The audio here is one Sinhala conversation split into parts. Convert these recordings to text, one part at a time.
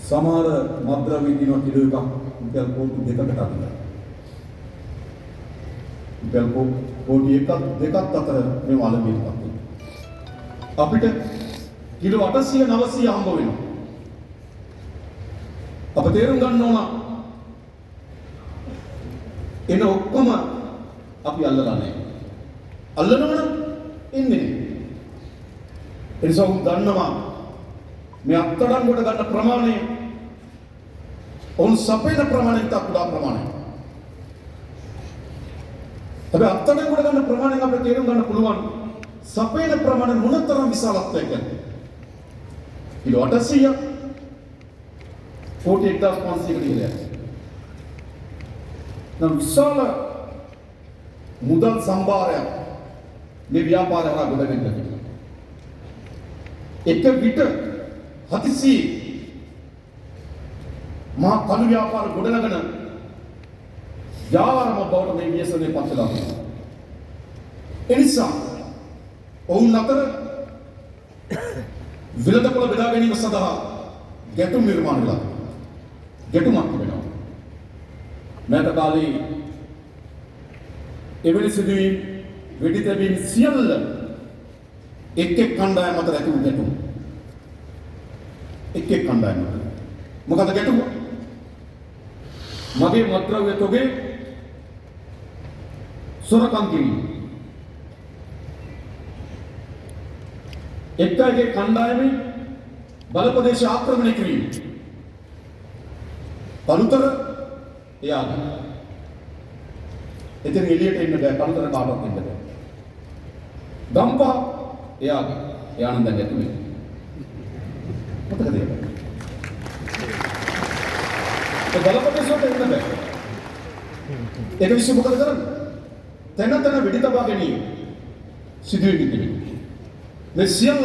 සමහර මත්ද්‍රව්‍ය කියනවා කිලෝ එකක් රුපියල් කෝටි 2කට අධිකයි. රුපියල් කෝටි 1ක් 2ක් අතර මේව අලෙවියට පත් වෙනවා. අපිට කිලෝ 800 900 හම්බ වෙනවා. අප තේරුම් ගන්න ඕන එන ඔක්කොම අපි අල්ලලා නැහැ. අල්ලනවනම් එන්නේ නැහැ. ඒ නිසා උන් දන්නවා මේ අත්අඩංගුවට ගන්න ප්‍රමාණය ඔවුන් සපයන ප්‍රමාණයට ඉතා කුඩා ප්‍රමාණයක්. හැබැයි අත්අඩංගුවට ගන්න ප්‍රමාණයෙන් අපිට තේරුම් ගන්න පුළුවන් සපයන ප්‍රමාණය මොනතරම් විශාලත්වයක්ද කියලා. කිලෝ 800 කෝටි 1500කට ඉහළ යනවා. නම් විශාල මුදල් සම්භාරයක් මේ ව්‍යාපාරය හරහා ගොඩනැගිලා තිබෙනවා. එක විට හදිසියේ මහා කළු ව්‍යාපාර ගොඩනගන ජාවාරම බවට මේ ව්‍යසනය පත් වෙලා තියෙනවා. එනිසා ඔවුන් අතර වෙළඳපොළ බෙදා ගැනීම සඳහා ගැටුම් නිර්මාණය වෙලා තිබෙනවා. ගැටුමක් තිබෙනවා. මෑත කාලේ එවැනි සිදුවීම් වෙඩි තැබීම් සියල්ල එක් එක් කණ්ඩායම් අතර ඇති වූ ගැටුම්. එක් එක් කණ්ඩායම් අතර. මොකද ගැටුම? මගේ මත්ද්‍රව්‍ය තොගේ සොරකම් කිරීම. එක් අයගේ කණ්ඩායමේ බලප්‍රදේශ ආක්‍රමණය කිරීම. කළුතර එයාගේ. එතන එළියට එන්න බෑ, කළුතර කාටවත් එන්න බෑ. ගම්පහ එයාගේ. එයා නම් දැන් ඇතුලේ. මතකද ඒක? ඒ බලප්‍රදේශ වලට එන්න බෑ. ඒක විශ්ව මොකද කරන්නේ? තැන තැන වෙඩි තබා ගැනීම සිදුවෙමින් තිබෙනවා. මේ සියල්ල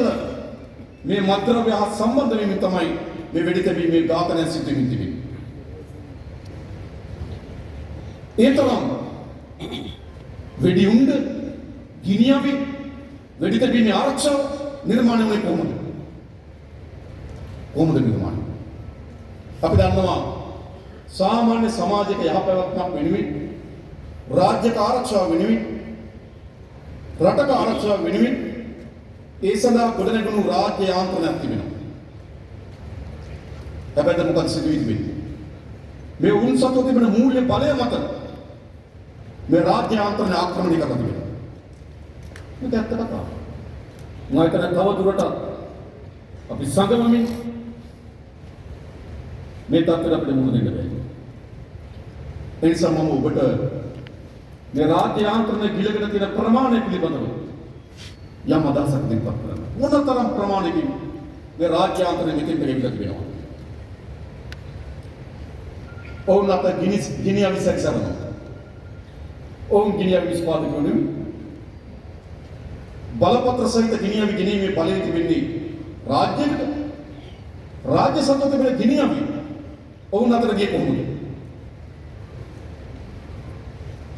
මේ මත්ද්‍රව්‍ය හා සම්බන්ධ වෙමින් තමයි මේ වෙඩි තැබීමේ ඝාතනය සිදු වෙමින් තිබෙන්නේ. ඒ තරම් වෙඩි උණ්ඩ, ගිනි අවි, වෙඩි තැබීමේ ආරක්ෂාව නිර්මාණය වුණේ කොහොමද? කොහොමද නිර්මාණය? අපි දන්නවා සාමාන්‍ය සමාජයක යහපැවැත්මක් වෙනුවෙන්, රාජ්‍යක ආරක්ෂාව වෙනුවෙන්, රටක ආරක්ෂාව වෙනුවෙන් ඒ සඳහා ගොඩනැගුණු රාජ්‍ය යාන්ත්‍රණයක් තිබෙනවා. හැබැයි දැන් මොකද සිදු වී තිබෙන්නේ? මේ උන් සතුව තිබෙන මූල්‍ය බලය මත මේ රාජ්‍ය යාන්ත්‍රණය ආක්‍රමණය කරලා තිබෙනවා. මේක ඇත්ත කතාවක්. මම හිතන්නේ තව දුරටත් අපි සංගමමින් මේ තත්ත්වයට අපිට මුහුණ දෙන්න බැහැ. ඒ නිසා මම ඔබට මේ රාජ්‍ය යාන්ත්‍රණය ගිලගෙන තියෙන ප්‍රමාණය පිළිබඳව යම් අදහසක් ඉදිරිපත් කරන්න. මොනතරම් ප්‍රමාණයකින් මේ රාජ්‍ය යාන්ත්‍රණය මෙතෙන්ට ගෙවිලා තිබෙනවා. ඔවුන් අත ගිනි අවි සැරිසරනවා. ඔවුන් ගිනි අවි නිෂ්පාදකයෝ නෙවෙයි. බලපත්‍ර සහිත ගිනි අවි ගෙනීමේ බලය තිබෙන්නේ රාජ්‍යයකට. රාජ්‍ය සතුව තිබෙන ගිනි අවි ඔවුන් අතට ගියේ කොහොමද?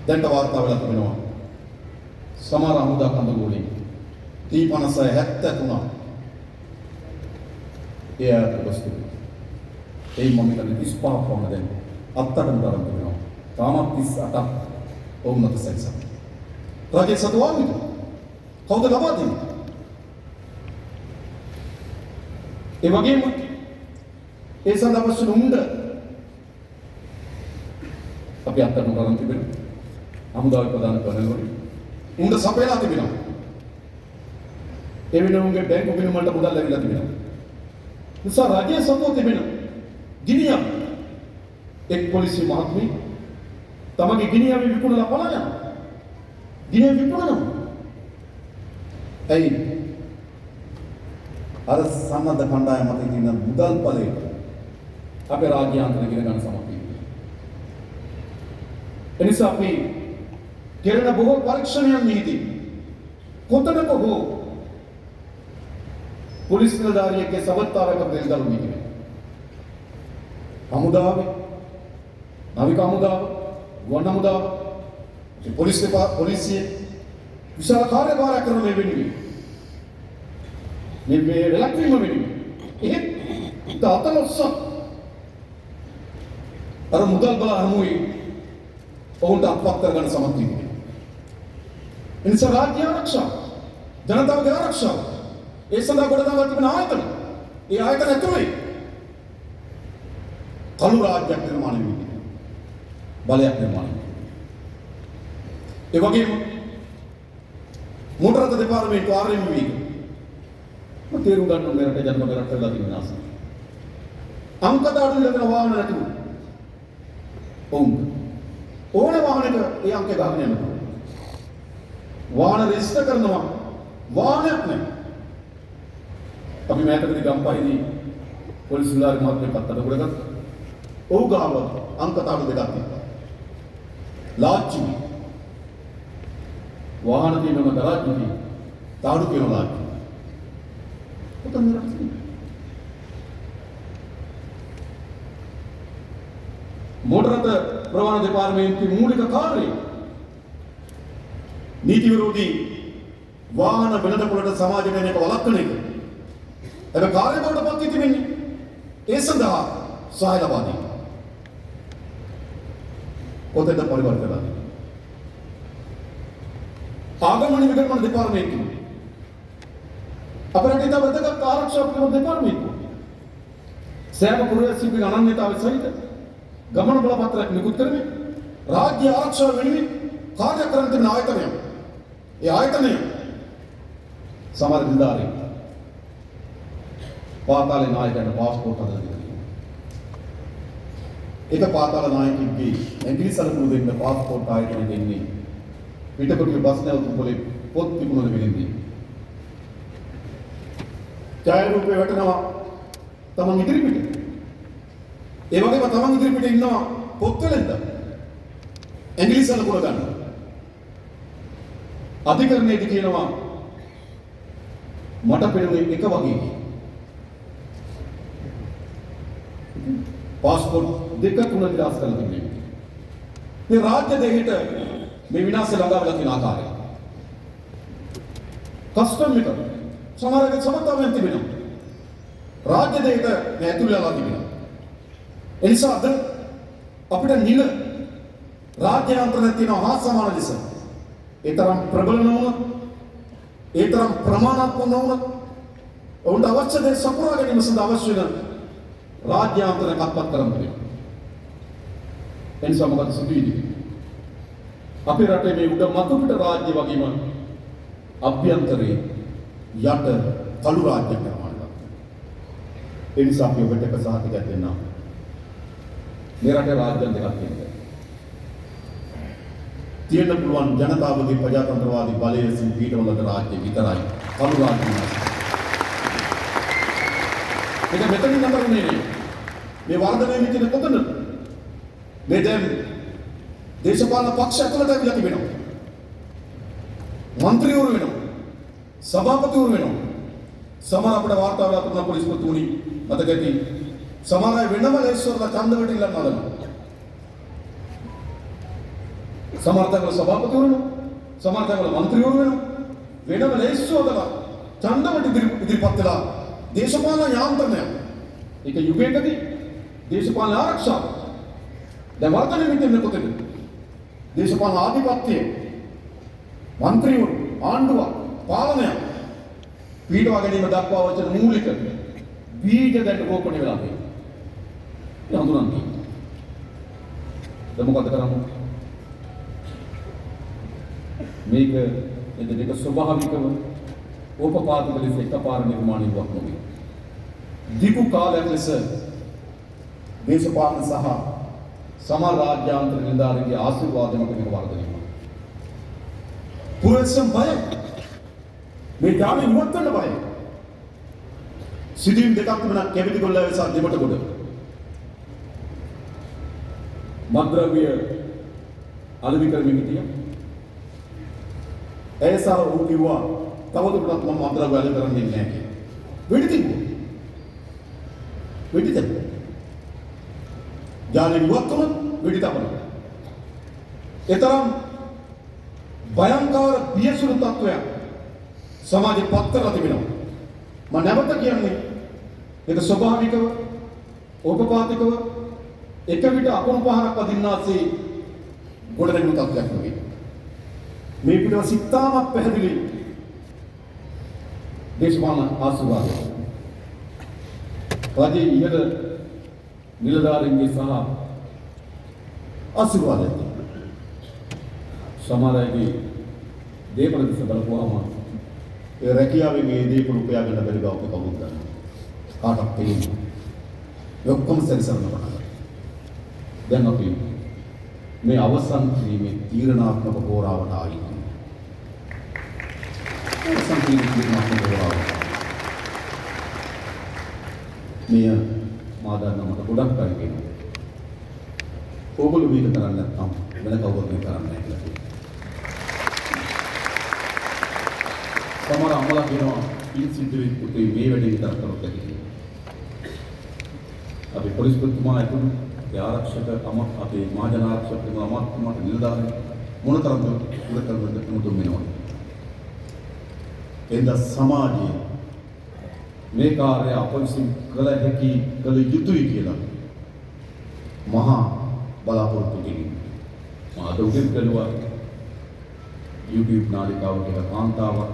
දැන්ට වාර්තා වෙලා තිබෙනවා. සමහර හමුදා කඳවුරු වලින් T56 73 ඒ අයට ගොස් තිබෙනවා. ඒ මම හිතන්නේ 35ක් පමණ දැන් අත්අඩංගුවට අරන් තිබෙනවා. තාමත් 38ක් ඔවුන් අත සැරිසරනවා. රජයේ සතු ආයුධ කවුද ලබා දෙන්නේ? ඒ වගේම ඒ සඳහා අවශ්‍ය වන උණ්ඩ අපි අත්අඩංගුවට අරන් තිබෙනවා. හමුදාවේ ප්‍රධාන කර්නල්වරු උණ්ඩ සපයලා තිබෙනවා. ඒ වෙනුවෙන් උන්ගේ බැංකු ගිණුම් වලට මුදල් ලැබිලා තිබෙනවා. නිසා රජයේ සතුව තිබෙන ගිනියම් එක් පොලිසිය මහත්මිය තමගේ ගිනියම් විකුණලා පලා යනවා. ගිනියම් විකුණනවා. ඇයි? අර සන්නද්ධ කණ්ඩායම මත තියෙන මුදල් බලයට අපේ රාජ්‍ය යාන්ත්‍රණය ගෙන ගන්න සමත් වෙන්නේ. එනිසා අපි කෙරෙන බොහෝ පරීක්ෂණයන් මෙහිදී කොතනක හෝ පොලිස් නිලධාරියෙක්ගේ සබත්තාවයක් අපිට එළිදරව් වී තිබෙනවා. හමුදාවේ, නාවික හමුදාව, ගුවන් හමුදාව, පොලිසිය විශාල කාර්යභාරයක් කරන මේ වෙනුවෙන්. මේ වැළැක්වීම වෙනුවෙන්. එහෙත් ඉතා අතලොස්සක් අර මුදල් බල හමුවේ ඔවුන්ට අත්පත් කරගන්න සමත් වී තිබෙනවා. ඒ නිසා රාජ්‍ය ආරක්ෂාව, ජනතාවගේ ආරක්ෂාව, ඒ සඳහා ගොඩනගා තිබෙන ආයතන, ඒ ආයතන ඇතුලේ කළු රාජ්‍යයක් නිර්මාණය වී තිබෙනවා. බලයක් නිර්මාණය වී. ඒ වගේම මෝටර රථ දෙපාර්තමේන්තුව RMV එක. මම තේරුම් ගන්න ඕනේ රටේ ජනතාව රට වෙලා තියෙන විනාශය. අංක තාඩු ලැබෙන වාහන නැතුව ඔවුන් ඕන වාහනයක ඒ අංකය ගහගෙන යන්න පුළුවන්. වාහන රෙජිස්ටර් කරනවා වාහනයක් නැහැ. අපි මෑතකදී ගම්පහේදී පොලිස් නිලධාරි මහත්මයෙක් අත්අඩංගුවට ගත්තා. ඔහු ගාව අංක තාඩු දෙකක් තිබ්බා. ලාච්චි වාහන තියෙනම ගරාජ් එකේ තාඩු තියෙන ලාච්චි. ඔතන රට තියෙනවා. මෝටර රථ ප්‍රවාහන දෙපාර්තමේන්තුවේ මූලික කාර්යය නීති විරෝධී වාහන වෙළඳපොළට සමාජයට එන එක වළක්වන එක. හැබැයි කාර්ය බවට පත් වී තිබෙන්නේ ඒ සඳහා සහාය ලබා දීම. කොතෙන්ද පරිවර්තන වෙලා තිබෙන්නේ? ආගමන විගමන දෙපාර්තමේන්තුව අප රටේ තව වැදගත් ආරක්ෂා පිළිබඳ දෙපාර්තමේන්තුව සෑම පුරවැසියෙකුගේ අනන්‍යතාවය සහිත ගමන බලපත්‍රයක් නිකුත් කරමින් රාජ්‍ය ආරක්ෂාව වෙනුවෙන් කාර්ය කරන තිබෙන ආයතනයක්. ඒ ආයතනය සමහර නිලධාරීන් පාතාලේ නායකයන්ට පාස්පෝර්ට් හදලා දීලා තියෙනවා. එක පාතාල නායකයෙක්ගේ ඇඟිලි සලකුණු දෙන්න පාස්පෝර්ට් ආයතනය දෙන්නේ පිටකොටුවේ බස් නැවතුම් පොලේ පොත් විකුණන වෙලෙන්දී. ඡායාරූපේ වැටෙනවා තමන් ඉදිරිපිට. ඒ වගේම තමන් ඉදිරිපිට ඉන්නවා පොත් වෙලෙන්ද. ඇඟිලි සලකුණ ගන්න. අධිකරණයේදී කියනවා මට පෙනුනේ එක වගේ කියලා. පාස්පෝර්ට් දෙක තුන විනාශ කරලා තිබුණේ. මේ රාජ්‍ය දෙකට මේ විනාශය ළඟා වෙලා තියෙන ආකාරය. කස්ටම් එක සමහර අය සමතාවයන් තිබෙනවා. රාජ්‍ය දෙකට මේ ඇතුල් වෙලා තිබෙනවා. ඒ නිසා අද අපිට නිල රාජ්‍ය යාන්ත්‍රණයක් තියෙනවා හා සමාන ලෙස. ඒ තරම් ප්‍රබල නොවුනොත්, ඒ තරම් ප්‍රමාණාත්මක නොවුනොත්, ඔවුන්ට අවශ්‍ය දේ සපුරා ගැනීම සඳහා අවශ්‍ය වෙන රාජ්‍ය යාන්ත්‍රණයක් අත්පත් කරගන්න වෙනවා. ඒ නිසා මොකද සිදුවෙන්නේ? අපේ රටේ මේ උඩ මතු පිට රාජ්‍ය වගේම අභ්‍යන්තරයේ යට කළු රාජ්‍යයක් නිර්මාණය කරනවා. ඒ නිසා අපි ඔබට එක සහතිකයක් දෙන්නම්. මේ රටේ රාජ්‍ය දෙකක් තියෙනවා. තියෙන්න පුළුවන් ජනතාවගේ ප්‍රජාතන්ත්‍රවාදී බලය විසින් පිහිටවන ලද රාජ්‍ය විතරයි. කළු රාජ්‍ය විනාශ. මේක මෙතනින් නතර වුණේ නෙවෙයි. මේ වර්ධනය වෙන්නේ තියෙන කොතනද? මේ දැන් දේශපාලන පක්ෂ ඇතුළට ඇවිල්ලා තිබෙනවා. මන්ත්‍රීවරු වෙනවා. සභාපතිවරු වෙනවා. සමහර අපිට වාර්තා වෙලා තිබුණා පොලිස්පතිතුමනි මතක ඇති. සමහර අය වෙනම ලැයිස්තුවල ඡන්ද වලට ඉල්ලන්න හදනවා. සමහර තැන්වල සභාපතිවරු වෙනවා. සමහර තැන්වල මන්ත්‍රීවරු වෙනවා. වෙනම ලැයිස්තුව හදලා ඡන්ද වලට ඉදිරිපත් වෙලා දේශපාලන යාන්ත්‍රණයක්. ඒක යුගයකදී දේශපාලන ආරක්ෂාව. දැන් වර්ධනය වෙන්නේ කොතනද? දේශපාලන ආධිපත්‍යය, මන්ත්‍රීවරු, ආණ්ඩුව, පාලනය පීඩවා ගැනීම දක්වා වචන මූලික බීජ දැන් රෝපණය වෙලා තියෙනවා. ඒ හඳුනන්නේ. දැන් මොකද කරන්නේ? මේක එද දෙක ස්වභාවිකව ඕපපාතික ලෙස එකපාර නිර්මාණය වුවක් නොවේ. දිගු කාලයක් ලෙස දේශපාලන සහ සමහර රාජ්‍යාන්තර නිලධාරීන්ගේ ආශිර්වාදය මත මේක වර්ධනය වුණා. පුරවැසියන් බයයි. මේ ජාලය ඉවත් වෙන්න බයයි. සිදුවීම් දෙකක් තිබුණා කැබිටි ගොල්ලාවේ සහ දෙමටගොඩ. මත්ද්‍රව්‍ය අලෙවි කරමින් හිටියා. ඇය සහ ඔහු කිව්වා තවදුරටත් මම මත්ද්‍රව්‍ය අලෙවි කරන්නේ නැහැ කියලා. වෙඩි තිබ්බා. වෙඩි තැබුවා. ජාලය ඉවත් වුණොත් වෙඩි තබනවා. ඒ තරම් භයංකාර බියසුළු තත්ත්වයක් සමාජෙ පත් කරලා තිබෙනවා. මම නැවත කියන්නේ මේක ස්වභාවිකව ඕපපාතිකව එක විට අකුණු පහරක් අදින්නාසේ ගොඩනැගුණු තත්ත්වයක් නෙවෙයි. මේ පිළිබඳ ඉතාමත් පැහැදිලි දේශපාලන ආශිර්වාදය. රජයේ ඉහළ නිලධාරීන්ගේ සහ ආශිර්වාදයක් තිබෙනවා. සමහර අයගේ දේපළ දිස බලපුවාම ඒ රැකියාවෙන් මේ දේපළ උපයා ගන්න බැරි බව අපි කවුරුත් දන්නවා. කාටවත් පේන්නේ නැහැ. මේ ඔක්කොම සැරිසරන පටන් ගත්තා. දැන් අපි මේ අවසන් කිරීමේ තීරණාත්මක හෝරාවට ආවා. අවසන් කිරීමේ තීරණාත්මක හෝරාවට. මෙය මා දන්නවා මට ගොඩක් අය කියනවා. ඕගොල්ලෝ මේක කරන්නේ නැත්නම් වෙන කවුරුත් මේක කරන්නේ නැහැ කියලා කියනවා. සමහර අම්මලා කියනවා පින් සිද්ධ වෙයි පුතේ මේ වැඩේ විතරක් කරොත් ඇති කියලා. අපි පොලිස්පතිතුමා ඇතුළු අපේ ආරක්ෂක අපේ මහජන ආරක්ෂක අමාත්‍යතුමාට නිලධාරීන් මොනතරම් දුර කරනවද තුන් වෙනවද? එඳ සමාජයේ මේ කාර්යය අප විසින් කළ හැකි කළ යුතුයි කියලා මහා බලාපොරොත්තු කිරීම. මා අද උදේ බැලුවා YouTube නාලිකාව කියලා කාන්තාවක්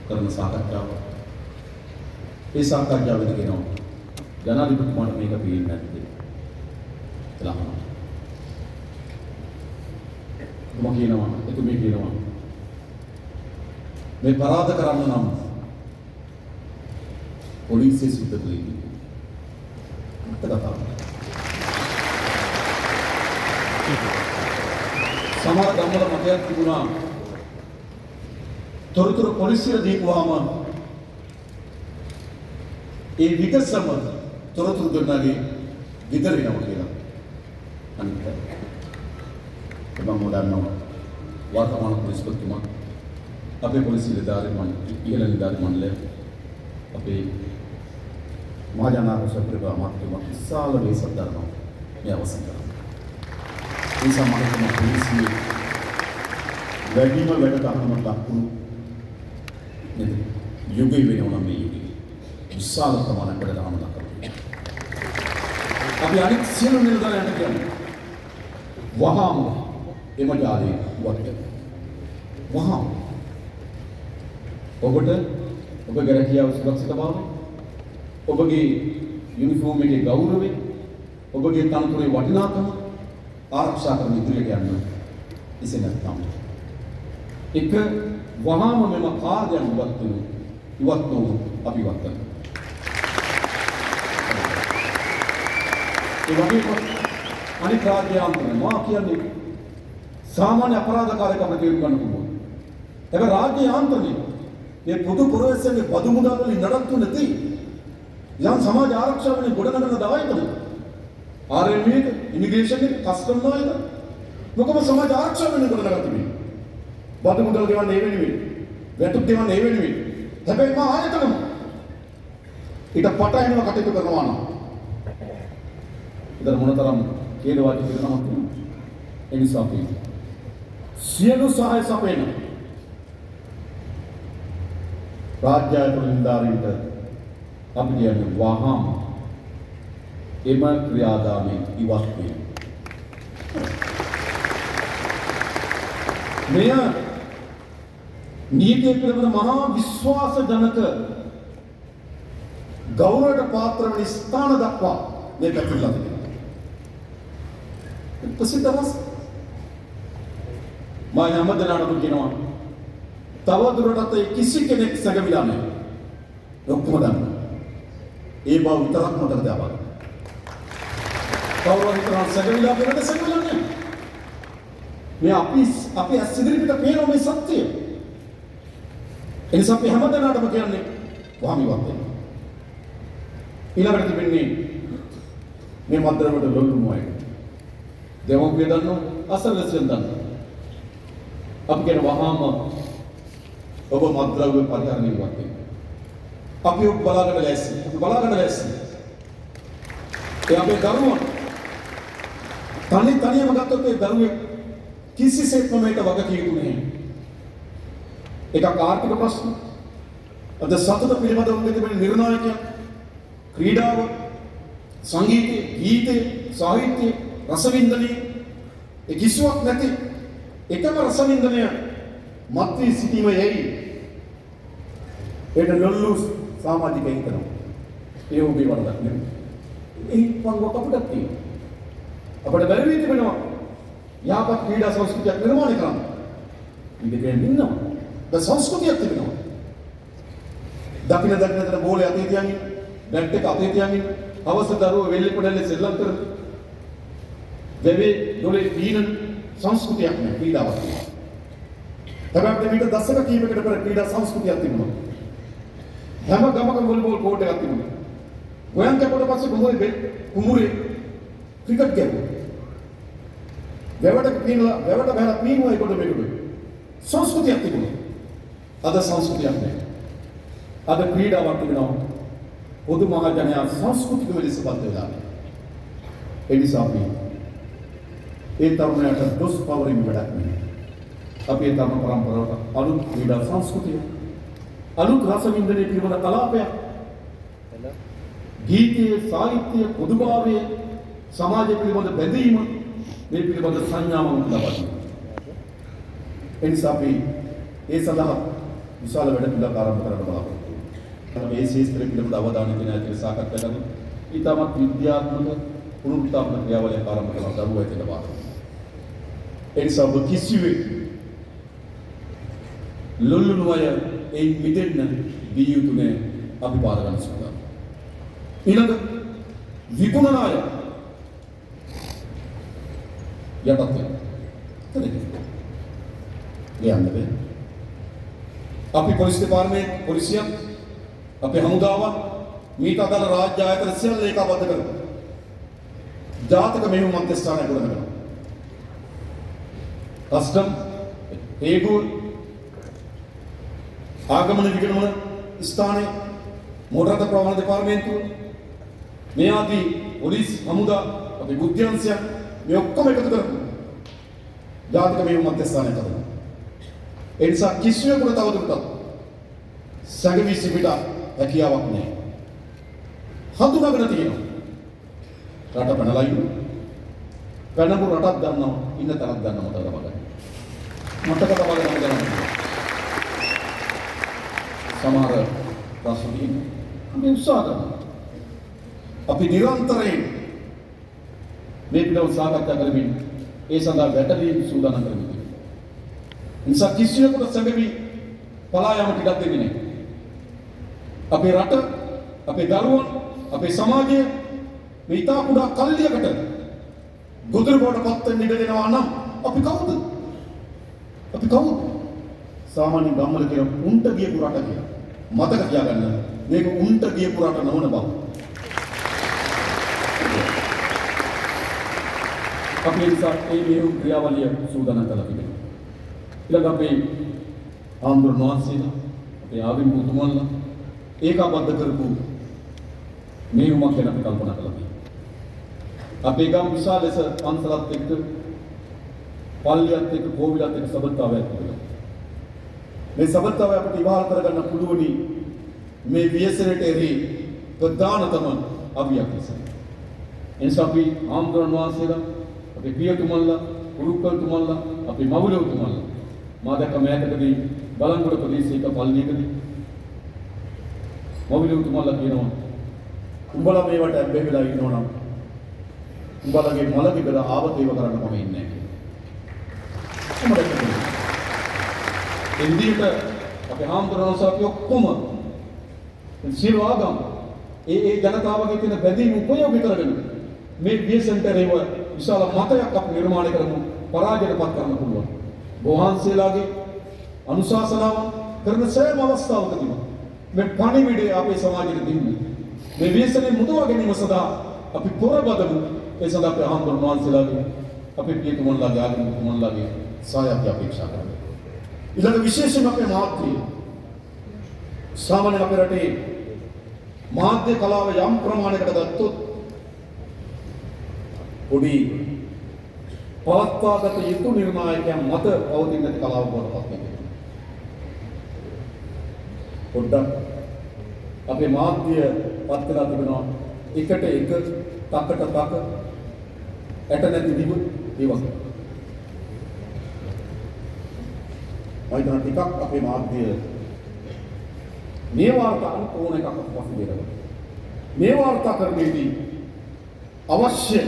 කරන සාකච්ඡාව. ඒ සාකච්ඡාවේදී කියනවා ජනාධිපතිතුමාට මේක පේන්නේ නැද්ද කියලා අහනවා. එතුමා කියනවා, එතුමිය කියනවා මේ පරාද කරන්න නම් පොලිසිය සුද්ධ කළ යුතුයි. ඇත්ත කතාවක්. සමහර ගම්වල මතයක් තිබුණා තොරතුරු පොලිසිය දීපුවාම ඒ විගසම තොරතුරු දුන්නාගේ ගෙදර එනවා කියලා. අනිත් අය. මම දන්නවා වර්තමාන පොලිස්පතිතුමා අපේ පොලිසිය නිලධාරි මණ්ඩලය ඉහළ නිලධාරි මණ්ඩලය අපේ මහජන ආරක්ෂක ප්‍රභා අමාත්‍යතුමා විශාල වෙහෙසක් දරනවා මේ අවසන් කරන්න. ඒ නිසා මම හිතනවා පොලිසියේ වැඩිම වැඩ තහනමක් දක්වුණු නේද? යුගය වෙනවා නම් මේ යුගය. විශාල ප්‍රමාණයක් වැඩ තහනමක් දක්වනවා. අපි අනිත් සියලු නිලධාරීන්ට කියන්නේ වහාම එම ජාලයේ ඉවත් වෙනවා. වහාම ඔබට ඔබගේ රැකියාව සුරක්ෂිතභාවය, ඔබගේ යුනිෆෝම් එකේ ගෞරවය, ඔබගේ තනතුරේ වටිනාකම ආරක්ෂා කරන ඉදිරියට යන්න. එසේ නැත්නම් එක වහාම මෙම කාර්යයන් ඉවත් වෙනු ඉවත් නොවු අපි ඉවත් කරනවා. ඒ වගේම අනිත් රාජ්‍ය යාන්ත්‍රණ මා කියන්නේ සාමාන්‍ය අපරාධකාරයෙක් අපිට තේරුම් ගන්න පුළුවන්. හැබැයි රාජ්‍ය යාන්ත්‍රණය මේ පොදු පුරවැසියන්ගේ බදු මුදල් වලින් නඩත්තු නැති යම් සමාජ ආරක්ෂාව වෙනුවෙන් ගොඩනගන දායකද RMV එක, ඉමිග්‍රේෂන් එක, කස්ටම් ආයතන මොකම සමාජ ආරක්ෂාව වෙනුවෙන් ගොඩනගා තිබෙන්නේ. බදු මුදල් ගෙවන්නේ ඒ වෙනුවෙන්, වැටුප් ගෙවන්නේ ඒ වෙනුවෙන්. හැබැයි මා ආයතනම ඊට පටහැනිව කටයුතු කරනවා නම් ඉතින් මොනතරම් ඛේදවාචක වෙනවද තියෙනවද? ඒ නිසා අපි සියලු සහාය සපයන රාජ්‍ය ආයතන නිලධාරීන්ට අපි කියන්නේ වහාම එම ක්‍රියාදාමයෙන් ඉවත් වීම. මෙය නීතිය පිළිබඳ මහා විශ්වාසජනක ගෞරවයට පාත්‍ර වන ස්ථාන දක්වා මේ පැතිරලා තිබෙනවා. ප්‍රසිද්ධ රස. මා හැම දෙනාටම කියනවා තව දුරටත් ඒ කිසි කෙනෙක් සැඟවිලා නැහැ. ඔක්කොම දන්නවා. ඒ බව විතරක් මතක තබා ගන්න. කවුරු හරි හිතනවා සැඟවිලා කියලාද සැඟවිලා නැහැ. මේ අපි ඇස් ඉදිරිපිට පේන මේ සත්‍යය. ඒ නිසා අපි හැම දෙනාටම කියන්නේ වහාම ඉවත් වෙන්න. ඊළඟට තිබෙන්නේ මේ මද්ද්‍රව්‍යවලට ලොල් වුණු අය. දෙමව්පිය දන්නවා, අසල්වැසියන් දන්නවා. අපි කියන වහාම ඔබ මද්ද්‍රව්‍ය පරිහරණය ඉවත් වෙන්න. අපි ඔබ බලාගන්න ලෑස්ති. අපි බලාගන්න ලෑස්ති. ඒ අපේ දරුවන් තනි තනියම ගත්තොත් ඒ දරුවෙක් කිසිසේත්ම මේකට වග කිය යුතු නැහැ. එකක් ආර්ථික ප්‍රශ්න. අද සතුට පිළිබඳව උන්ගේ තිබෙන නිර්ණායකයන්, ක්‍රීඩාව, සංගීතය, ගීතය, සාහිත්‍යය, රසවින්දනය ඒ කිසිවක් නැති එකම රසවින්දනය මත් වී සිටීම යයි. ඒට ලොල්ලු සමාජිකයන් හිතනවා. ඒ ඔබේ වරදක් නෙමෙයි. ඒ පංගුවක් අපිටත් තියෙනවා. අපිට බැරි වී තිබෙනවා යහපත් ක්‍රීඩා සංස්කෘතියක් නිර්මාණය කරන්න. ක්‍රීඩකයන් ඉන්නවා. දැන් සංස්කෘතියක් තිබෙනවා. දකින දකින තැන බෝලේ අතේ තියන් ඉන්න, බැට් එක අතේ තියන් ඉන්න, හවස දරුවෝ වෙල්ලි පොඩල්ලේ සෙල්ලම් කරන, වැවේ දොලේ පීනන සංස්කෘතියක් නෑ, ක්‍රීඩාවක් තියෙනවා. හැබැයි අපිට මීට දශක කිහිපයකට පෙර ක්‍රීඩා සංස්කෘතියක් තිබුණා. හැම ගමකම වොලිබෝල් කෝට් එකක් තිබුණා. ගොයන් කැපුවට පස්සේ කුඹුරේ කුඹුරේ ක්‍රිකට් ගැහුවා. වැවට පීනලා වැවට බහලා පීනුවා ඒකට මේකට. සංස්කෘතියක් තිබුණා. අද සංස්කෘතියක් නෑ. අද ක්‍රීඩාවක් තිබෙනවා. පොදු මහ ජනයා සංස්කෘතික ලෙස බද්ධ වෙලා නෑ. ඒ නිසා අපි ඒ තරුණයාට දොස් පවරින් වැඩක් නෑ. අපි ඒ තරුණ පරම්පරාවට අලුත් ක්‍රීඩා සංස්කෘතිය, අලුත් රසවින්දනය පිළිබඳ කලාපයක්, ගීතයේ, සාහිත්‍යය, පොදුභාවය, සමාජය පිළිබඳ බැඳීම මේ පිළිබඳ සංඥාවක් ලබා දෙනවා. ඒ නිසා අපි ඒ සඳහා විශාල වැඩ පිළිවෙලක් ආරම්භ කරන්න බලාපොරොත්තු වෙනවා. මේ ශාස්ත්‍රය පිළිබඳ අවධානය දෙන අතර සාකච්ඡා කරලා ඊටමත් විද්‍යාත්මක පුනරුත්ථාපන ක්‍රියාවලියක් ආරම්භ කරනවා දරුවෝ ඇතුළත වාද. ඒ නිසා ඔබ කිසිවෙක් ලොල්ලුණු අය එයින් මිදෙන්න බිය යුතු නෑ, අපි පාර ගන්න සූදානම්. ඊළඟ විකුණන අය යටත් වෙනවා. එතන ලියන්න බෑ. අපි පොලිස් දෙපාර්තමේන්තුව, පොලිසිය, අපේ හමුදාවන්, මීට අදාළ රාජ්‍ය ආයතන සියල්ල ඒකාබද්ධ කරලා ජාතික මෙහෙයුම් මධ්‍යස්ථානය ගොඩනගනවා. කස්ටම්, හේගුව, ආගමන විගණන ස්ථානය, මෝටර් රථ ප්‍රවාහන දෙපාර්තමේන්තුව, මේ ආදී පොලිස් හමුදා, අපේ බුද්ධ්‍යංශයන් මේ ඔක්කොම එකතු කරපු ජාතික මෙහෙයුම් මධ්‍යස්ථානයක් හදනවා. ඒ නිසා කිසිවෙකුට තවදුරටත් සැඟවී සිටිට හැකියාවක් නැහැ. හඳුනාගෙන තියෙනවා. රට පැනලා ඉන්නවා. පැනපු රටක් දන්නවා, ඉන්න තැනක් දන්නවා මතක තබා ගන්න. මතක තබා ගන්න දැනගන්න. සමහර ප්‍රශ්න තියෙනවා. අපි උත්සාහ කරනවා. අපි නිරන්තරයෙන් මේ පිළිබඳව සාකච්ඡා කරමින් ඒ සඳහා වැටලීම් සූදානම් කරමින් තිබෙනවා. නිසා කිසිවෙකුට සැඟවි පලා යාමට ඉඩක් දෙන්නේ නැහැ. අපේ රට, අපේ දරුවන්, අපේ සමාජය මේ ඉතා කුඩා කල්ලියකට ගොදුරු බවට පත් වෙන්න ඉඩ දෙනවා නම් අපි කවුද? අපි කවුද? සාමාන්‍ය ගම්වල කියන උන්ට ගියපු රට කියලා. මතක තියාගන්න මේක උන්ට ගියපු රට නොවන බව. අපි ඒ නිසා ඒ මෙහෙයුම් ක්‍රියාවලිය සූදානම් කරලා තිබෙනවා. ඊළඟ අපේ ආම්දුරන් වහන්සේලා, අපේ ආගමික උතුමන්ලා ඒකාබද්ධ කරපු මෙහෙයුමක් ගැන අපි කල්පනා කරලා තියෙනවා. අපේ ගම් විශාල ලෙස පන්සලත් එක්ක, පල්ලියත් එක්ක, කෝවිලත් එක්ක සබඳතාවයක් තිබෙනවා. මේ සබඳතාවය අපිට ඉවහල් කරගන්න පුළුවනි මේ ව්‍යසනයට එරෙහි ප්‍රධානතම අවියක් ලෙස. ඒ නිසා අපි ආම්දුරන් වහන්සේලා, අපේ පියතුමන්ලා, ගුරුකල්තුමන්ලා, අපේ මවුලතුමන්ලා මා දැක්ක මෑතකදී බලංගොඩ ප්‍රදේශයක පල්ලියකදී මවුලතුමන්ලා කියනවා උඹලා මේවට ඇබ්බැහි වෙලා ඉන්නවා නම් උඹලගේ මල ගෙදර ආවත ඒව කරන්න මම ඉන්නේ නැහැ කියලා. උඹලා කියන්නේ. ඒ විදිහට අපේ හාමුදුරුවෝ අපි ඔක්කොම සියලු ආගම් ඒ ඒ ජනතාවගේ තියෙන බැඳීම උපයෝගී කරගෙන මේ ව්‍යසනට එරෙහිව විශාල මතයක් අපි නිර්මාණය කරමු, පරාජයටපත් කරන්න පුළුවන්. වහන්සේලාගේ අනුශාසනාව කරන සෑම අවස්ථාවකදීම මේ පණිවිඩය අපේ සමාජයට දෙන්න, මේ ව්‍යසනය මුදවා ගැනීම සඳහා අපි පොරබදමු. ඒ සඳහා අපේ හාමුදුරුවෝ වහන්සේලාගේ, අපේ පියතුමන්ලාගේ, ආගමික තුමන්ලාගේ සහාය අපි අපේක්ෂා කරනවා. ඊළඟ විශේෂයෙන්ම අපේ මාධ්‍ය, සාමාන්‍යයෙන් අපේ රටේ මාධ්‍ය කලාව යම් ප්‍රමාණයකට ගත්තොත් පොඩි පවත්වාගත යුතු නිර්ණායකයන් මත පවතින නැති කලාව බවට පත් වෙනවා. පොඩ්ඩක් අපේ මාධ්‍ය පත් වෙලා තිබෙනවා එකට එක, තකට තක, ඇට නැති දිව ඒ වගේ. මම හිතනවා ටිකක් අපේ මාධ්‍ය මේ වාර්තා ඕන එකක් පස්සේ දෙනවා. මේ වාර්තාකරණයේදී අවශ්‍ය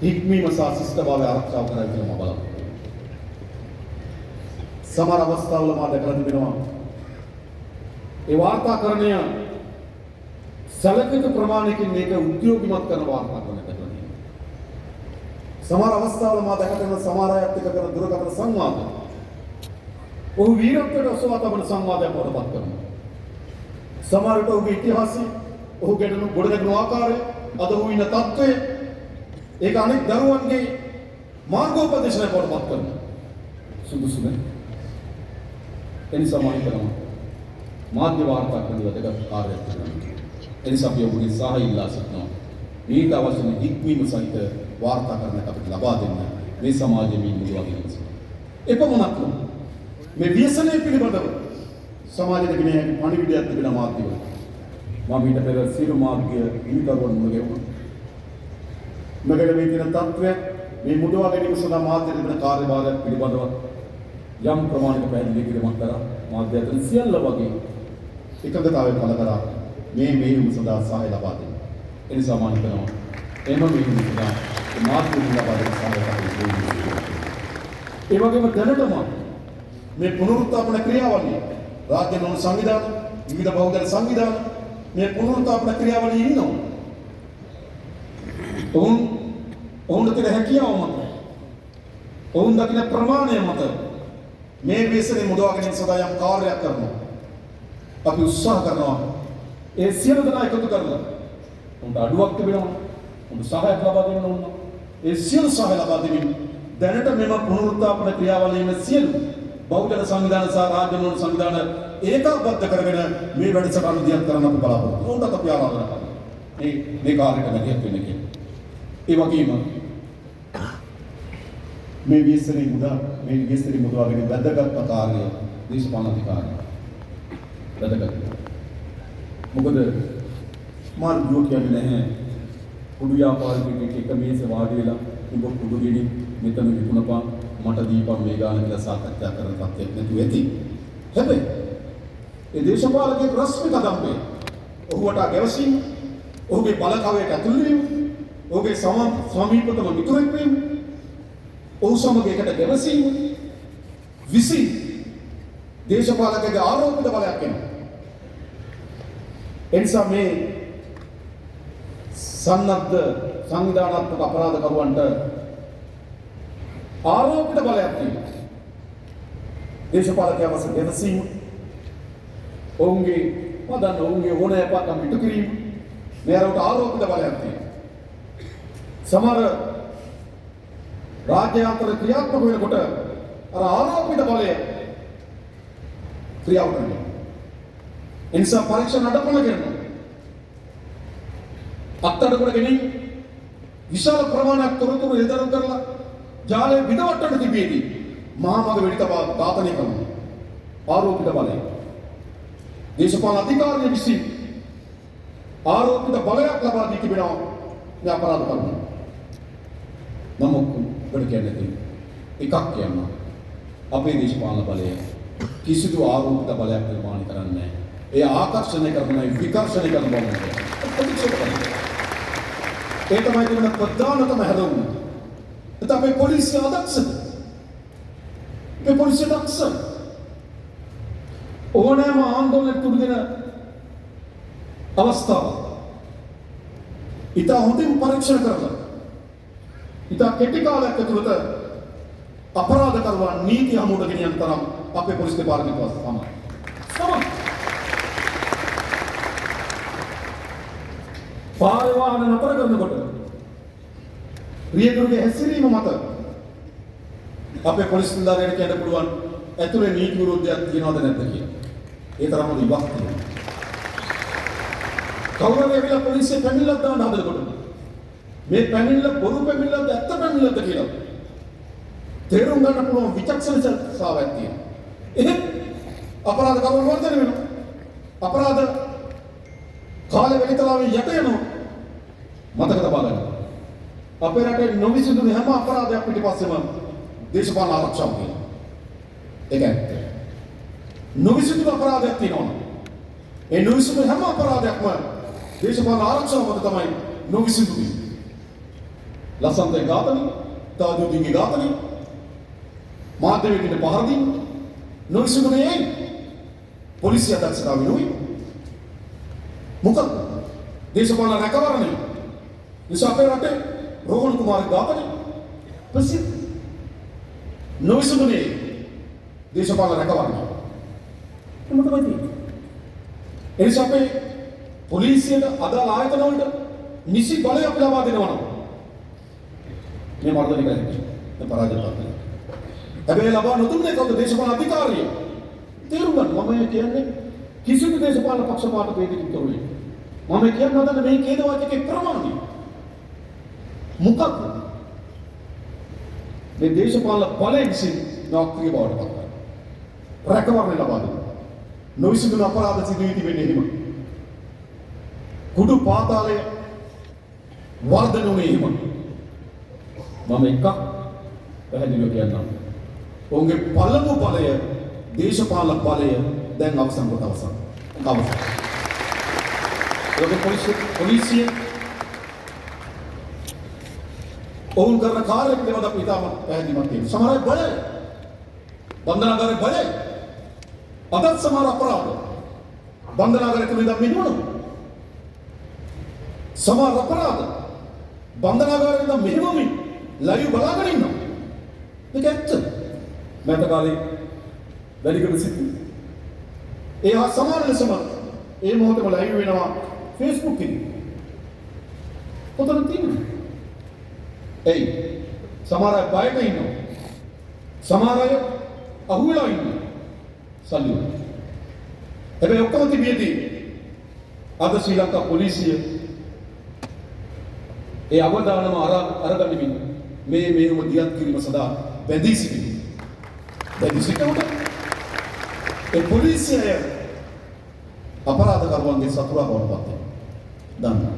හික්මීම සහ ශිෂ්ටභාවය ආරක්ෂා කරයි කියලා මම බලනවා. සමහර අවස්ථාවල මා දැකලා තිබෙනවා ඒ වාර්තාකරණය සැලකිය යුතු ප්‍රමාණයකින් මේක උද්‍යෝගිමත් කරන වාර්තාකරණයක් දැකලා තියෙනවා. සමහර අවස්ථාවල මා දැක තියෙන සමහර අයත් එක්ක කරන දුරකථන සංවාද ඔහු වීරත්වයට ඔසවා තබන සංවාදයක් බවට පත් කරනවා. සමහර විට ඔහුගේ ඉතිහාසය, ඔහු ගැටුණු ගොඩනැගුණු ආකාරය, අද ඔහු ඉන්න තත්ත්වය, ඒක අනෙක් දරුවන්ගේ මාර්ගෝපදේශනයක් බවට පත් කරනවා. සුදුසු නෑ. එනිසා මම හිතනවා මාධ්‍ය වාර්තා කරන වැදගත් කාර්යයක් තිබෙනවා. එනිසා අපි ඔබගේ සහාය ඉල්ලා සිටිනවා. මේට අවශ්‍ය වන හික්මීම සහිත වාර්තාකරණයක් අපිට ලබා දෙන්න මේ සමාජයේ මේ මුදවා ගැනීම සඳහා. එපමණක් නොව මේ ව්‍යසනය පිළිබඳව සමාජයට ගෙන හැකි පණිවිඩයක් තිබෙන මාධ්‍යවල. මම ඊට පෙර සියලු මාධ්‍ය හිමිකරුවන් මුණ ගැහුණා. මගට මේ තියෙන තත්ත්වය මේ මුදවා ගැනීම සඳහා මාධ්‍ය තිබෙන කාර්යභාරයක් පිළිබඳව යම් ප්‍රමාණයක පැහැදිලි කිරීමක් කරා. මාධ්‍ය අතර සියල්ල වගේ එකඟතාවය පළ කරා මේ මෙහෙයුම සඳහා සහාය ලබා දෙන්න. ඒ නිසා මම හිතනවා එම මෙහෙයුම සඳහා මාධ්‍ය ලබා දෙන සහාය කටයුතු. ඒ වගේම දැනටම මේ පුනරුත්ථාපන ක්‍රියාවලිය රාජ්‍ය නොවන සංවිධාන, විවිධ බහුජන සංවිධාන මේ පුනරුත්ථාපන ක්‍රියාවලියේ ඉන්නවා. ඔවුන්ට තියෙන හැකියාව මත, ඔවුන් දකින ප්‍රමාණය මත මේ ව්‍යසනය මුදවා ගැනීම සඳහා යම් කාර්යයක් කරනවා. අපි උත්සාහ කරනවා ඒ සියලු දෙනා එකතු කරලා උන්ට අඩුවක් තිබෙනවා, උන්ට සහායක් ලබා දෙන්න ඕන. ඒ සියලු සහාය ලබා දෙමින් දැනට මෙම පුනරුත්ථාපන ක්‍රියාවලියේ සියලු බහුජන සංවිධාන සහ රාජ්‍ය නොවන සංවිධාන ඒකාබද්ධ කරගෙන මේ වැඩසටහන දියත් කරන්න අපි බලාපොරොත්තු වෙනවා. උන්ටත් අපි ආරාධනා කරනවා මේ කාර්යයට මැදිහත් වෙන්න කියලා. ඒ වගේම මේ ව්‍යසනයේ මුදා මේ ව්‍යසනයේ මුදවාගෙන වැදගත්ම කාර්යය දේශපාලන අධිකාරිය. වැදගත්. මොකද මාර්ගය කියන්නේ නැහැ කුඩු ව්‍යාපාරිකයෙක් එක මේසේ වාඩි වෙලා උඹ කුඩු ගෙනි මෙතන විකුණපන් මට දීපන් මේ ගාන කියලා සාකච්ඡා කරන තත්ත්වයක් නැතුව ඇති. හැබැයි ඒ දේශපාලකයෙක් රශ්මි කදම්බේ ඔහු වටා ගැවසීම, ඔහුගේ බලකවයට ඇතුළු වීම, ඔහුගේ සමීපතම මිතුරෙක් වීම, ඔහු සමග එකට ගැවසීම විසින් දේශපාලකයාගේ ආරෝපිත බලයක් එනවා. එනිසා මේ සන්නද්ධ සංවිධානාත්මක අපරාධකරුවන්ට ආරෝපිත බලයක් තියෙනවා. දේශපාලකයා වශයෙන් ගැවසීම, ඔවුන්ගේ මදන්න ඔවුන්ගේ ඕනෑපාකම් ඉටු කිරීම, මේ අරවට ආරෝපිත බලයක් තියෙනවා. සමහර රාජ්‍ය අතර ක්‍රියාත්මක වෙනකොට අර ආරෝපිත බලය ක්‍රියාවට වෙනවා. ඒ නිසා පරීක්ෂණ අඩපණ කරනවා. අත්අඩංගුවට ගෙනින් විශාල ප්‍රමාණයක් තොරතුරු එළිදරව් කරලා ජාලය බිඳවට්ටන්න තිබියදී මහා මග වෙඩි තබා ඝාතනය කරනවා. ආරෝපිත බලය. දේශපාලන අධිකාරිය විසින් ආරෝපිත බලයක් ලබා දී තිබෙනවා මේ අපරාධ කරුවන්. නමුත් ඔබට කියන්න තියෙන්නේ එකක් කියන්න, අපේ දේශපාලන බලය කිසිදු ආරෝපිත බලයක් නිර්මාණය කරන්නේ නැහැ. ඒ ආකර්ෂණය කරන විකර්ෂණය කරන බව ප්‍රතික්ෂේප කරනවා. ඒ තමයි තිබෙන ප්‍රධානතම හැදවුම. එතකොට අපේ පොලිසිය අදක්ෂද? අපේ පොලිසිය දක්ෂයි. ඕනෑම ආందోලනයක් තුඩු දෙන අවස්ථාවක් ඉතා හොඳින් පරීක්ෂණ කරලා ඉතා කෙටි කාලයක් ඇතුළත අපරාධකරුවන් නීති හමුවට ගෙනියන තරම් අපේ පොලිස් දෙපාර්තමේන්තුව සමයි. සමයි. පාරේ වාහන නතර කරනකොට රියදුරුගේ හැසිරීම මත අපේ පොලිස් නිලධාරියන්ට කියන්න පුළුවන් ඇතුලේ නීති විරෝධයක් තියෙනවද නැද්ද කියලා. ඒ තරම් හොඳ ඉවක් තියෙනවා. කවුරු හරි ඇවිල්ලා පොලිසිය පැමිණිල්ලක් දාන්න හදනකොට මේ පැමිණිල්ල බොරු පැමිණිල්ලක්ද ඇත්ත පැමිණිල්ලක්ද කියලා තේරුම් ගන්න පුළුවන් විචක්ෂණතාවයක් තියෙනවා. එහෙත් අපරාධ කරුවන් වර්ධනය වෙනවා. අපරාධ කාලේ වෙලිතලාවේ යට යනවා. මතක තබා ගන්න. අපේ රටේ නොවිසඳුණු හැම අපරාධයක් පිටිපස්සෙම දේශපාලන ආරක්ෂාව තියෙනවා. ඒක ඇත්ත. නොවිසඳුණු අපරාධයක් තියෙනවා. ඒ නොවිසඳුණු හැම අපරාධයක්ම දේශපාලන ආරක්ෂාව මත තමයි නොවිසඳුනේ. ලසන්තේ ඝාතනය, තාජුදීන්ගේ ඝාතනය, මාධ්‍යවේදීන්ට පහර දීම නොවිසඳුනේ ඇයි? පොලිසිය අදක්ෂතාවය නෙවෙයි. මොකක්ද? දේශපාලන රැකවරණය. නිසා අපේ රටේ රෝහණ කුමාර ඝාතනය ප්‍රසිද්ධ නොවිසඳුනේ දේශපාලන රැකවරණය. එහෙම තමයි තියෙන්නේ. ඒ නිසා අපේ පොලිසියට අදාළ ආයතන වලට නිසි බලය අපි ලබා දෙනවා නම් මේ මර්ධනය කරන්නේ මේ පරාජයපත් වෙනවා. හැබැයි ලබා නොදුන්නේ කවුද? දේශපාලන අධිකාරිය. තේරුම් ගන්න, මම කියන්නේ කිසිදු දේශපාලන පක්ෂපාත වේදිකින් තොරව. මම කියන්න හදන්නේ මේ ඛේදවාචකේ ප්‍රමාණය. මොකක්ද? මේ දේශපාලන බලය විසින් නාක්‍රිය බවට පත් කරනවා. රැකවරණය ලබා දෙනවා. නොවිසඳුණු අපරාධ සිදු වී තිබෙන්නේ එහෙම. කුඩු පාතාලය වර්ධනය වුණේ එහෙම. මම එකක් පැහැදිලිව කියන්නම්. ඔවුන්ගේ පළමු බලය, දේශපාලන බලය දැන් අවසන් කොට අවසන්. අවසන්. ඒකේ පොලිසිය ඔවුන් කරන කාර්ය පිළිබඳ අපි ඉතාම පැහැදිලිවක් තියෙනවා. සමහර අය බලයි. බන්ධනාගාරේ බලයි. අදත් සමහර අපරාධ බන්ධනාගාරේ තුල ඉඳන් මෙහෙවනවා. සමහර අපරාධ බන්ධනාගාරේ ඉඳන් මෙහෙවමින් ලයිව් බලාගෙන ඉන්නවා. මේක ඇත්ත. මෑත කාලේ වැලිකඩ සිද්ධි. ඒ හා සමාන ලෙසම ඒ මොහොතේම ලයිව් වෙනවා Facebook එකේ. කොතනද තියෙන්නේ? එයි සමහර අය බයට ඉන්නවා. සමහර අය අහුවෙලා ඉන්නවා. සල්ලි වල. හැබැයි ඔක්කොම තිබියදී අද ශ්‍රී ලංකා පොලිසිය ඒ අවදානම අරගනිමින් මේ මෙහෙම දියත් කිරීම සඳහා බැඳී සිටිනවා. බැඳී සිටිනකොට ඒ පොලිසිය අපරාධකරුවන්ගේ සතුරා බවට පත් වෙනවා. දන්නවා.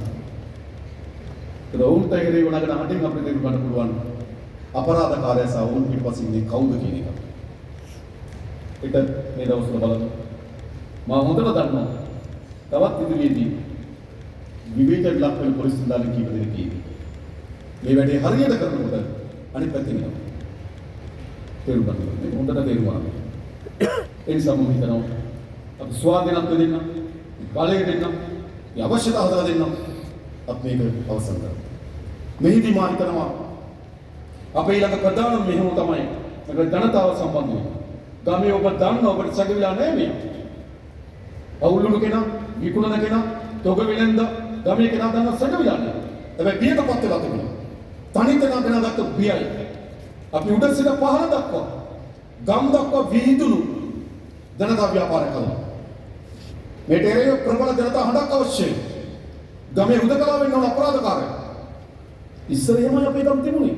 ඒක ඔවුන්ට එරෙහිව නගන හඬින් අපිට තේරුම් ගන්න පුළුවන් අපරාධකාරයා සහ ඔවුන් පිටපසින් ඉන්නේ කවුද කියන එක. ඒක මේ දවස්වල බලන්න. මම හොඳට දන්නවා. තවත් ඉදිරියේදී විවේචනයට ලක් වෙන පොලිස් නිලධාරීන් කීප දෙනෙක් ඉන්නේ. මේ වැඩේ හරියට කරනකොට අනිත් පැත්තෙන් එනවා. තේරුම් ගන්න ඕනේ. මේක හොඳට තේරුම් ගන්න. ඒ නිසා මම හිතනවා අපි ස්වාධීනත්වය දෙන්න, බලය දෙන්න, මේ අවශ්‍යතාව හදලා දෙන්න, අපි මේක අවසන් කරමු. මෙහිදී මා හිතනවා අපේ ඊළඟ ප්‍රධානම මෙහෙයුම තමයි මේක ජනතාව සම්බන්ධ වෙන. ගමේ ඔබ දන්න ඔබට සැඟවිලා නෑ මෙයා. අවුල්ුණු කෙනා, විකුණන කෙනා, තොග වෙලෙන්ද ගමේ කෙනා දන්න සැඟවිලා නෑ. හැබැයි බියටපත් වෙලා තිබුණා. තනි තනා කෙනා ගත්ත බියයි. අපි උඩ සිට පහළ දක්වා ගම් දක්වා විහිදුණු ජනතා ව්‍යාපාර කළා. මේට එරෙහිව ප්‍රබල ජනතා හඬක් අවශ්‍යයි. ගමේ හුදකලා වෙන්න ඕන අපරාධකාරයෝ. ඉස්සර එහෙමයි අපේ ගම් තිබුණේ.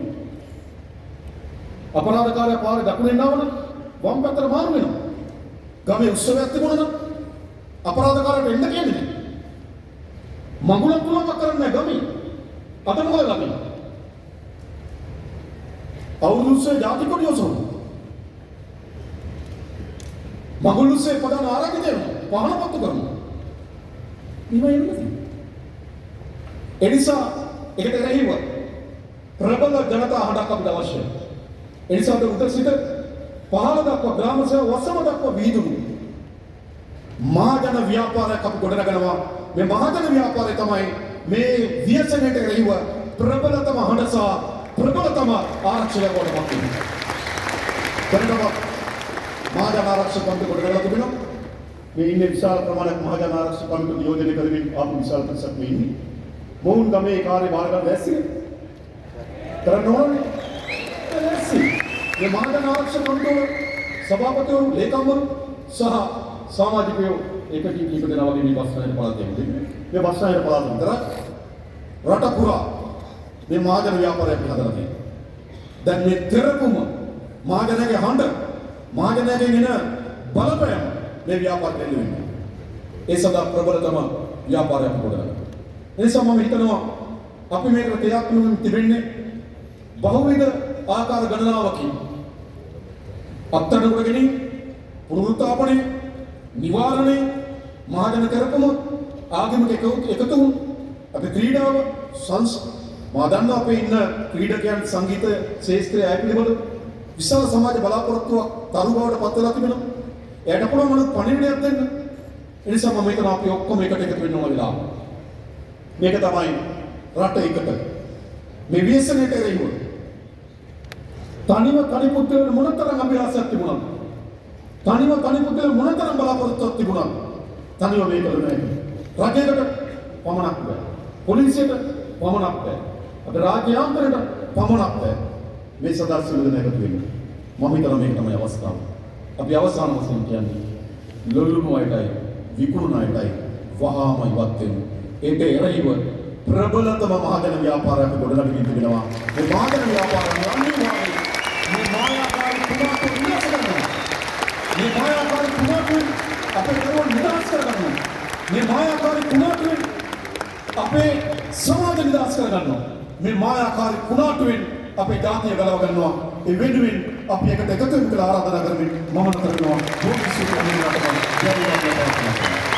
අපරාධකාරයා පාරේ දකුණෙන් ආවනම් වම් පැත්තට මාරු වෙනවා. ගමේ උත්සවයක් තිබුණා නම් අපරාධකාරයට එන්න කියන්නේ නෑ. මඟුලක් තුලක් කරන්නේ නෑ ගමේ. අද මොකද ගමේ? අවුරුදු උත්සවයේ ජාති කොඩිය ඔසවනවා. මඟුල් උත්සවයේ ප්‍රධාන ආරාධිතයෝ පහන පත්තු කරනවා. මේවා එන්නේ තියෙන්නේ. ඒ නිසා ඒකට එරෙහිව ප්‍රබල ජනතා හඬක් අපිට අවශ්‍යයි. ඒ නිසා අපේ උඩ සිට පහළ දක්වා ග්‍රාම සේවා වසම දක්වා විහිදුණු මහජන ව්‍යාපාරයක් අපි ගොඩනගනවා. මේ මහජන ව්‍යාපාරය තමයි මේ ව්‍යසනයට එරෙහිව ප්‍රබලතම හඬ සහ ප්‍රබලතම ආරක්ෂකයා බවට පත් වෙන්නේ. දැනටම මහජන ආරක්ෂක කමිටු ගොඩනගලා තිබෙනවා. මේ ඉන්නේ විශාල ප්‍රමාණයක් මහජන ආරක්ෂක කමිටු නියෝජනය කරමින් ආපු විශාල පිරිසක් මේ ඉන්නේ. මොවුන් ගමේ කාර්ය භාර ගන්න ලෑස්තිද? කරන්න ඕනනේ. ලෑස්ති. මේ මහජන ආරක්ෂක කමිටුව සභාපතිවරු, ලේකම්වරු සහ සමාජිකයෝ එකකින් කීප දෙනා වගේ මේ බස්නාහිර පළාතේ ඉන්නේ. මේ බස්නාහිර පළාත විතරක් රට පුරා මේ මහජන ව්‍යාපාරය අපි හදලා තියෙනවා. දැන් මේ තෙරපුම මහජනයාගේ හඬ, මහජනයාගෙන් එන බලපෑම මේ ව්‍යාපාරයට එන්න වෙනවා. ඒ සඳහා ප්‍රබලතම ව්‍යාපාරයක් ගොඩනගනවා. ඒ නිසා මම හිතනවා අපි මේකට ක්‍රියාත්මක වෙමින් තිබෙන්නේ බහුවිධ ආකාර ගණනාවකින්. අත්අඩංගුවට ගැනීම, පුනරුත්ථාපනය, නිවාරණය, මහජන තෙරපුම, ආගමික එකතුවුම්, අපේ ක්‍රීඩාව, මා දන්නවා අපේ ඉන්න ක්‍රීඩකයන් සංගීත ක්ෂේත්‍රයේ අය පිළිබඳ විශාල සමාජ බලාපොරොත්තුවක් තරු බවට පත් වෙලා තිබෙනවා. එයාට පුළුවන් අලුත් පණිවිඩයක් දෙන්න. ඒ නිසා මම හිතනවා අපි ඔක්කොම එකට එකතු වෙන්න ඕන වෙලාව. මේක තමයි රට එකට. මේ ව්‍යසනයට එරෙහිව තනිව තනි පුද්ගලයන් මොනතරම් අභිලාෂයක් තිබුණත්, තනිව තනි පුද්ගලයන් මොනතරම් බලාපොරොත්තුවක් තිබුණත් තනිව මේක නෑ. රජයකට පමණක් බෑ. පොලිසියට පමණක් බෑ. අපේ රාජ්‍ය යාන්ත්‍රණයට පමණක් බෑ. මේ සදා සියලු දෙනා එකතු වෙන්න. මම හිතනවා මේක තමයි අවස්ථාව. අපි අවසාන වශයෙන් කියන්නේ ලොල්ලුණු අයටයි විකුණුන අයටයි වහාම ඉවත් වෙන්න. ඒට එරෙහිව ප්‍රබලතම මහජන ව්‍යාපාරයක් ගොඩනගමින් තිබෙනවා. මේ මහජන ව්‍යාපාරය අනිවාර්යයෙන් මේ මායාකාරී කුණාටුව විනාශ කරනවා. මේ මායාකාරී කුණාටුවෙන් අපේ දරුවන් නිදහස් කරගන්නවා. මේ මායාකාරී කුණාටුවෙන් අපේ සමාජ නිදහස් කරගන්නවා. මේ මායාකාරී කුණාටුවෙන් අපේ ජාතිය ගලව ගන්නවා. ඒ වෙනුවෙන් අපි එකට එකතු වෙමු කියලා ආරාධනා කරමින් මම නතර වෙනවා. බොහොම ස්තුතියි. අනිවාර්යයෙන්ම ජය වේවා.